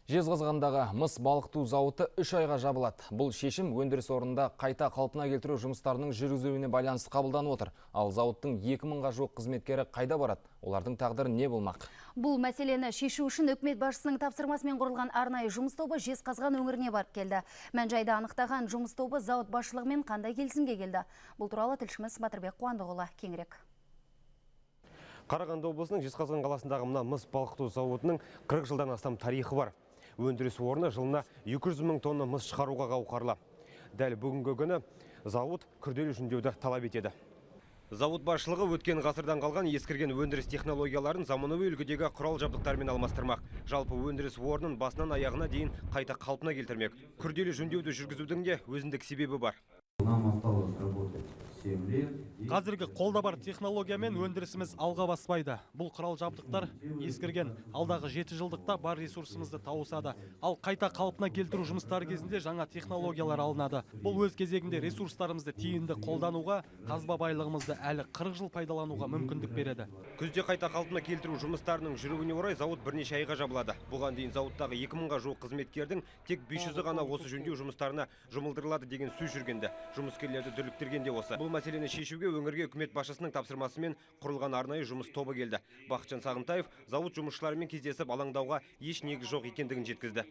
Жезқазғандағы мыс балқыту зауыты 3 айға жабылады. Бұл шешім өндіріс орнында қайта қалпына келтіру жұмыстарының жүргізілуіне байланысты қабылданып отыр. Ал зауыттың 2000-ға жуық қызметкері қайда барады? Олардың тағдыры не болмақ? Бұл мәселені шешу үшін үкімет басшысының тапсырмасымен құрылған арнайы жұмыс тобы Жезқазған өңіріне барып келді. Мән-жайды анықтаған жұмыс тобы зауыт басшылығымен қандай келісімге келді? Бұл туралы тілшіміз Батырбек Қуандықұлы кеңірек. Қарағанды облысының Жезқазған қаласындағы мына мыс балқыту зауытының 40 жылдан астам тарихы бар. Өндіріс орны жылына 200 мың тонна мыс шығаруға қауқарлы. Дәл бүгінгі күні зауыт күрделі жөндеуді талап етеді. Зауыт басшылығы өткен ғасырдан қалған ескірген өндіріс технологияларын заманауи үлгідегі құрал жабдықтармен алмастырмақ. Жалпы, өндіріс орнын басынан аяғына дейін қайта қалпына келтірмек. Күрделі жөндеуді жүргізудің де өзіндік себебі бар. Нам осталось работать 7 лет. Қазіргі қолда бар технологиямен өндірісіміз алға баспайды. Бұл құрал жабдықтар ескірген. Алдағы 7 жылдықта бар ресурсымызды тауысады. Ал қайта қалпына келтіру жұмыстары кезінде жаңа технологиялар алынады. Бұл өз кезегінде ресурстарымызды тиімді қолдануға, қазба байлығымызды әлі 40 жыл пайдалануға мүмкіндік береді. Күзде қайта қалпына келтіру жұмыстарының жүруіне орай зауыт бірнеше айға жабылады. Бұған дейін зауыттағы 2000-ға жуық қызметкердің тек 500-і ғана осы жөндеу жұмыстарына жұмылдырылады деген сөз жүргенді. Жұмыскерлерді дүрліктірген де осы. Бұл мәселені шешуге өңірге үкімет басшысының тапсырмасымен құрылған арнайы жұмыс тобы келді. Бақытжан Сағынтаев зауыт жұмысшыларымен кездесіп, алаңдауға еш негіз жоқ екендігін жеткізді.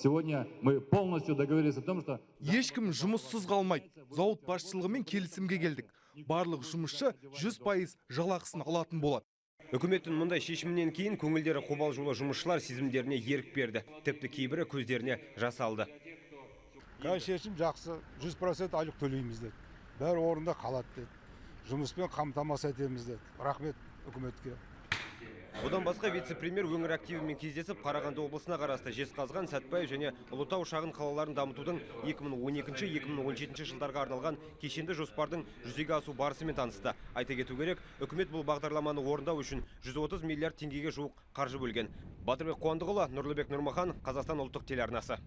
Сегодня мы полностью договорились о том, что Ешкім жұмыссыз қалмайды. Зауыт басшылығымен келісімге келдік. Барлық жұмысшы 100% жалақысын алатын болады. Үкіметтің мұндай шешімінен кейін көңілдері қобалжулы жұмысшылар сезімдеріне ерік берді. Тіпті кейбірі көздеріне жас алды. Қазір шешім жақсы, 100% айлық төлейміз деді, бәрі орнында қалады деді, жұмыспен қамтамасыз етеміз деді. Рахмет үкіметке. Одан басқа вице-премьер өңір активімен кездесіп, Қарағанды облысына қарасты Жезқазған, Сәтбаев және Ұлытау шағын қалаларын дамытудың 2012-2017 жылдарға арналған кешенді жоспардың жүзеге асу барысымен танысты. Айта кету керек, үкімет бұл бағдарламаны орындау үшін 130 миллиард теңгеге жуық қаржы бөлген. Батырбек Қуандықұлы, Нұрлыбек Нұрмахан, Қазақстан ұлттық телеарнасы.